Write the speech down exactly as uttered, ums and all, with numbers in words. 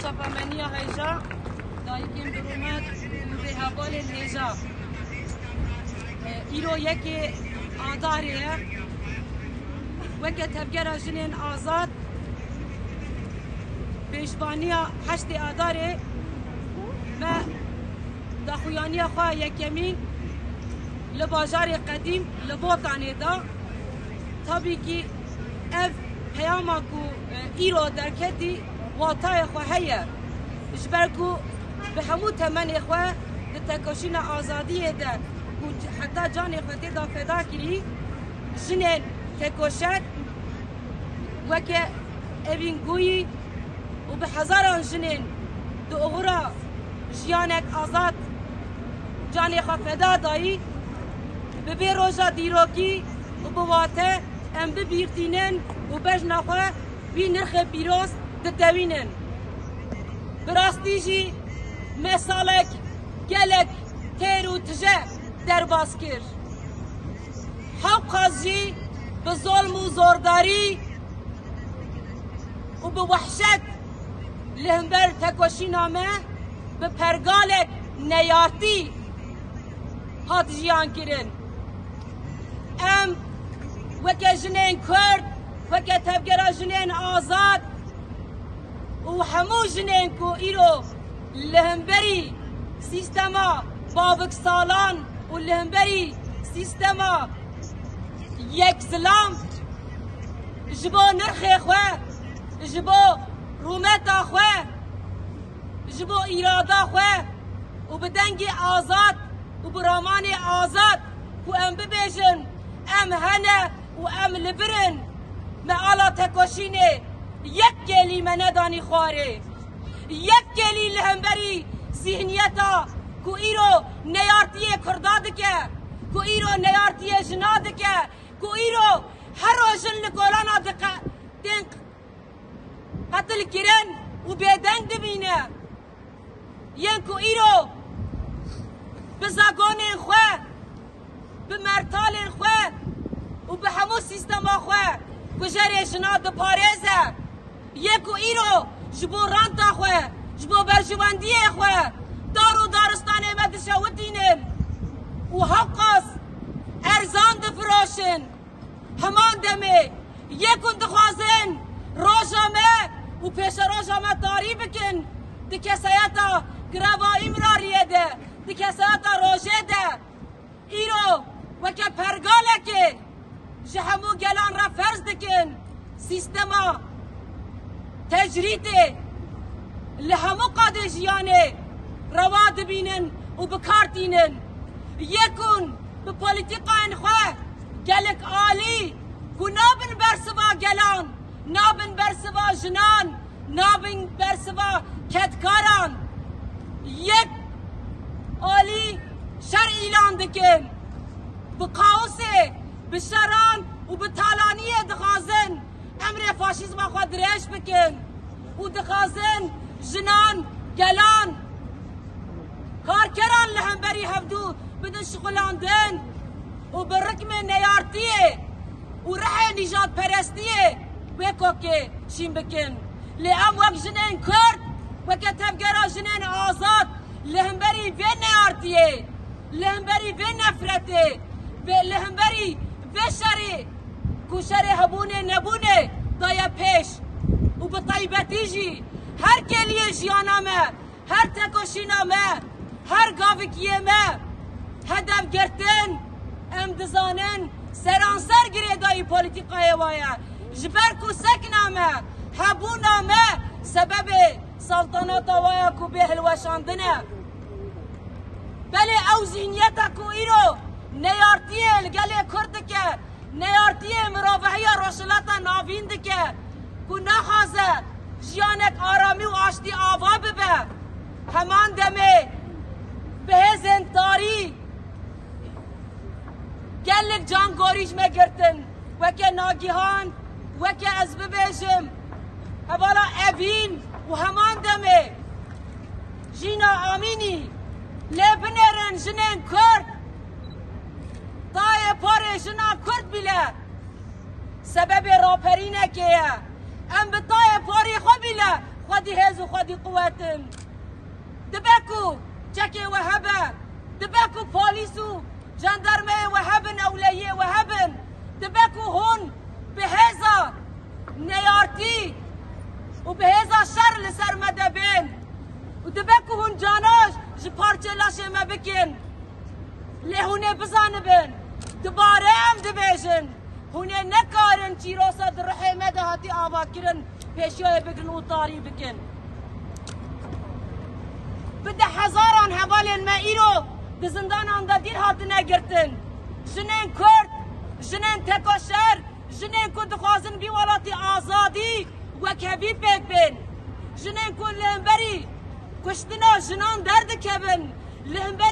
Çapemeniya hêja, dayikên bi rûmet û rêhevalên hêja. E, îro yekê Adarê ye. Weke Tevgera Jinên Azad, pêşbaniya heştê Adarê me daxuyaniya xwe yekemîn li bajarê qedîm li Botanê da. Tabî kî ev peyama ku, e, îro derketî watayê xwe heye. Ji ber ku bi hemû temenê xwe di tekoşîna azadiyê de ku heta canê xwe tê de feda kirî, jinên tekoşer weke Evîn Gûyî û bi hezaran jinên di oxira jiyanek azad canê xwe feda dayî, bi vê roja dîrokî û bi wate em bibîrtînin û bejna xwe wî nirxê pîroz ditewînin. Bi rastî jî me salek gelek têr û tije derbas kir. Hewqas jî bi zolm û zordarî û bi wehşet li hember tekoşîna me bi pergalek neyartî hat jiyan kirin. Em weke jinên Kurd, weke Tevgera Jinên Azad û hemû jinên ku îro li hemberî sîstema baviksalan û li hemberî sîstema yek zilam ji bo nirxê xwe, ji bo rûmeta xwe, ji bo îrada xwe û bi dengê azad û bi ramanê azad ku em bibêjin, em hene û em li vir in. Me ala tekoşînê yek kêlî me nedanî xwarê. Yek kêlî li hemberî zîhniyeta ku îro neyartiyê Kurda dike, ku îro neyartiyê jina dike, ku îro her roj jin li kolana diqe-, tên qetil kirin û bêdeng dimîne. Yên ku îro bi zagonên xwe, bi mertalên xwe û bi hemû sîstema xwe kujerê jina diparêze. Yê ku îro ji bo ranta xwe, ji bo berjewendiyê xwe dar û daristanê me dişewitînin û hewqas erzan difiroşin. Heman demê yê ku dixwazin roja me û pêşeroja me tarî bikin, di kesayeta greva Îmraliyê de, di kesayeta rojê de, îro weke pergalekê ji hemû gelan re ferz dikin, sîstema tecrîtê li hemû qadê jiyanê rewa dibînin û bi kar tînin. Yê ku bi polîtîkayên xwe gelek alî ku nabin bersiva gelan, nabin bersiva jinan, nabin bersiva kedkaran, yek alî şer îlan dikin. Bi kaosê, bi şeran û bi talaniyê dixwazin emrê faşîzma xwe dirêj bikin û dixwazin jinan, gelan, karkeran li hemberî hevdû bidin şixulandin û bi rikmê neyartiyê û rihê nîjadperestiyê wê kokê şîn bikin. Lê em wek jinên Kurd, weke Tevgera Jinên Azad li hemberî vê neyartiyê, li hemberî vê nefretê, vê, li hemberî vê şerê ku şerê hebûnê nebûnê daye pêş û bi taybetî jî her kêliyê jiyana me, her tekoşîna me, her gavikiyê me hedef girtin, em dizanin seranser girêdayî polîtîkayê wa ye. Ji ber ku sekna me, hebûna me sebebê saltanata wa ye ku bê hilweşandin e. Belê ew zîhniyeta ku îro neyartiyê li gelê Kurd dike, neyartiyê mirovehiya Rojhilata Navîn dike ku naxwaze jiyanek aramî û aştî ava bibe. Heman demê bi hêzên tarî gelek can gorî ji me girtin. Weke Nagihan, weke ez bibêjim, hevala Evîn û heman demê Jîna Amînî, lê binêrin jinên Kurd, tayê porê jina Kurd bîle sebebê raperînekê ye. Em bi tayê porê xwe bîle Xwedî hêz û xwedî quwet in. Dibe ku çekê we hebe, dibe ku polîs û jandarmeyê we hebin, ewleyiyê we hebin, dibe ku hûn bi hêza neyartî û bi hêza şer li ser me de bên û dibe ku hûn cana ji parçê laşê me bikin. Lê hûn ê bizanibin, dubare em dibêjin, hûn ê nekarin çîrosa di ruhê me de hatî avakirin, pêşiyayê bigirin û tarî bikin. Bi deh hezaran hevalên me îro di zindanan de dîr hatine girtin. Jinên Kurd, jinên tekoşer, jinên ku dixwazin vî welatî azadî wekhevî pêk bên. Jinên ku li hemberî kuştina jinan derdikevin, li hemberî